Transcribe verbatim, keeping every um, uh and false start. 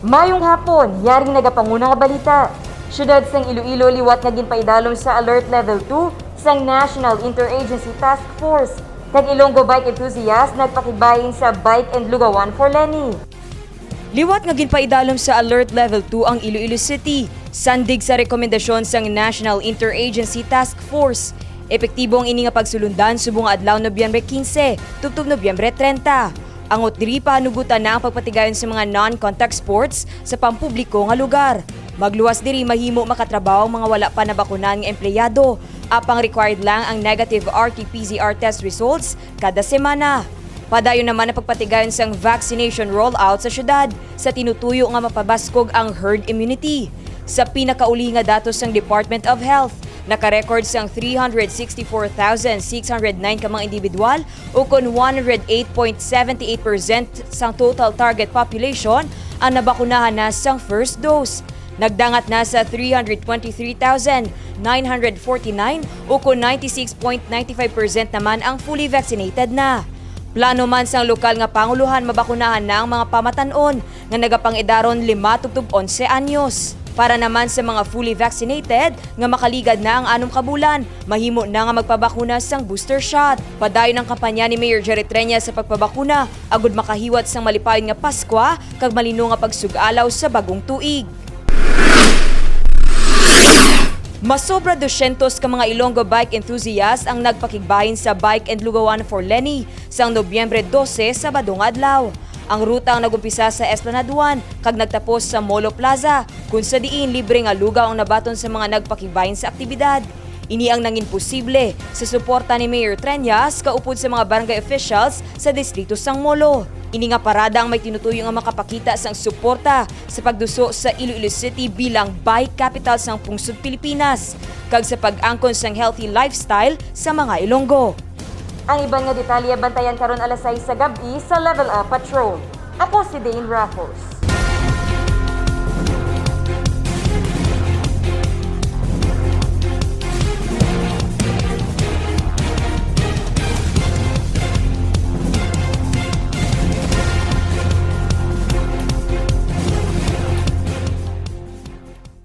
Mayong hapon, yaring nagapanguna nga balita. Siyudad sang Iloilo liwat nga ginpaidalom sa Alert Level two sang National Interagency Task Force, kag Ilonggo bike enthusiast nagpakigbahin sa Bike and Lugawan for Leni. Liwat nga ginpaidalom sa Alert Level two ang Iloilo City, sandig sa rekomendasyon sang National Interagency Task Force. Epektibo ang ini nga pagsulundan subong nga adlaw, Nobyembre quince tubtob Nobyembre treinta. Angot diri, pahanugutan na ang pagpatigayon sa mga non-contact sports sa pampubliko nga lugar. Magluwas diri, mahimo makatrabaho ang mga wala pa nabakunan nga empleyado, apang required lang ang negative R T P C R test results kada semana. Padayon naman ang pagpatigayon sang vaccination rollout sa syudad sa tinutuyo nga mapabaskog ang herd immunity. Sa pinakauli nga datos sang Department of Health, naka-record sang three hundred sixty-four thousand six hundred nine ka mga individual, ukon one hundred eight point seven eight percent sang total target population ang nabakunahan na sang first dose. Nagdangat na sa three hundred twenty-three thousand nine hundred forty-nine, ukon ninety-six point ninety-five percent naman ang fully vaccinated na. Plano man sang lokal nga pangulohan, mabakunahan na ang mga pamatan-on nga nagapang-edaron lima tubtob onse anyos. Para naman sa mga fully vaccinated nga makaligad na ang anom ka bulan, mahimo na nga magpabakuna sang booster shot. Padayon ang kampanya ni Mayor Jerry Treñas sa pagpabakuna agud makahiwat sang malipayon nga Paskwa kag malino nga pagsug-alaw sa bagong tuig. Masobra dosyentos ka mga Ilonggo bike enthusiast ang nagpakigbahin sa Bike and Lugawan for Leni sang Nobyembre dose, Sabado nga adlaw. Ang ruta ang nag-umpisa sa Esplanade one kag nagtapos sa Molo Plaza, kun sa diin libre nga lugaw ang nabaton sa mga nagpakigbahin sa aktibidad. Ini ang nangin posible sa suporta ni Mayor Treñas kaupod sa mga barangay officials sa distrito sang Molo. Ini nga parada ang may tinutuyo nga makapakita sang suporta sa pagduso sa Iloilo City bilang bike capital sang pungsod Pilipinas, kag sa pag-angkon sang healthy lifestyle sa mga Ilonggo. Ang iban nga detalye bantayan karon alas sais sa gab-i sa Level Up Patrol. Ako si Dane Raffles.